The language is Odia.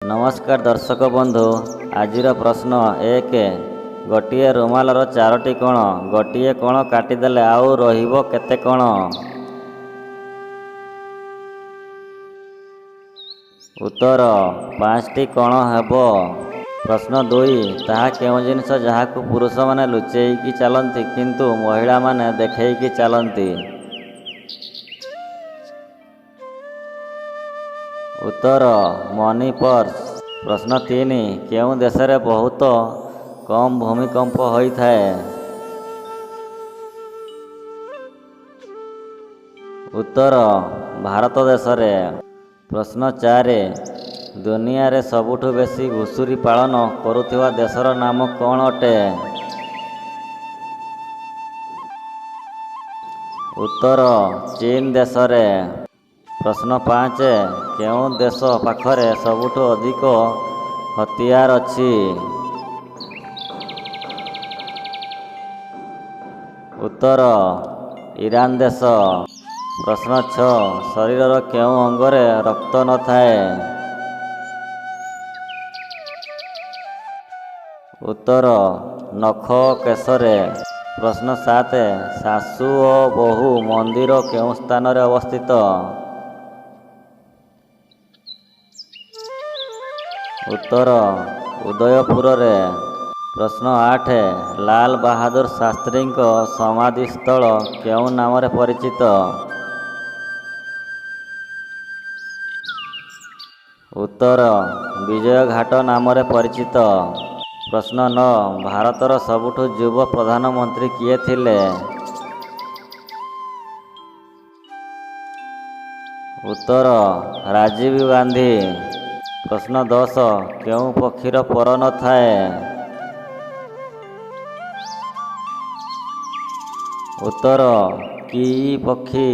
ନମସ୍କାର ଦର୍ଶକ ବନ୍ଧୁ। ଆଜିର ପ୍ରଶ୍ନ 1। ଗୋଟିଏ ରୁମାଲର ଚାରୋଟି କୋଣ। ଗୋଟିଏ କୋଣ କାଟିଦେଲେ ଆଉ ରହିବ କେତେ କୋଣ? ଉତ୍ତର, 5ଟି କୋଣ ହେବ। ପ୍ରଶ୍ନ 2। ତାହା କେଉଁ ଜିନିଷ ଯାହାକୁ ପୁରୁଷମାନେ ଲୁଚେଇକି ଚାଲନ୍ତି, କିନ୍ତୁ ମହିଳାମାନେ ଦେଖେଇକି ଚାଲନ୍ତି? ଉତ୍ତର, ମନି ପର୍ସ। ପ୍ରଶ୍ନ 3। କେଉଁ ଦେଶରେ ବହୁତ କମ୍ ଭୂମିକମ୍ପ ହୋଇଥାଏ? ଉତ୍ତର, ଭାରତ ଦେଶରେ। ପ୍ରଶ୍ନ 4। ଦୁନିଆରେ ସବୁଠୁ ବେଶୀ ଘୁଷୁରୀ ପାଳନ କରୁଥିବା ଦେଶର ନାମ କ'ଣ ଅଟେ? ଉତ୍ତର, ଚୀନ ଦେଶରେ। ପ୍ରଶ୍ନ 5। କେଉଁ ଦେଶ ପାଖରେ ସବୁଠୁ ଅଧିକ ହତିଆର ଅଛି? ଉତ୍ତର, ଇରାନ ଦେଶ। ପ୍ରଶ୍ନ 6। ଶରୀରର କେଉଁ ଅଙ୍ଗରେ ରକ୍ତ ନଥାଏ? ଉତ୍ତର, ନଖ କେଶରେ। ପ୍ରଶ୍ନ 7। ଶାଶୁ ଓ ବୋହୂ ମନ୍ଦିର କେଉଁ ସ୍ଥାନରେ ଅବସ୍ଥିତ? ଉତ୍ତର, ଉଦୟପୁରରେ। ପ୍ରଶ୍ନ 8। ଲାଲ ବାହାଦୁର ଶାସ୍ତ୍ରୀଙ୍କ ସମାଧିସ୍ଥଳ କେଉଁ ନାମରେ ପରିଚିତ? ଉତ୍ତର, ବିଜୟଘାଟ ନାମରେ ପରିଚିତ। ପ୍ରଶ୍ନ 9। ଭାରତର ସବୁଠୁ ଯୁବ ପ୍ରଧାନମନ୍ତ୍ରୀ କିଏ ଥିଲେ? ଉତ୍ତର, ରାଜୀବ ଗାନ୍ଧୀ। ପ୍ରଶ୍ନ 10। କେଉଁ ପକ୍ଷୀର ପର ନଥାଏ? ଉତ୍ତର, କିଇ ପକ୍ଷୀ।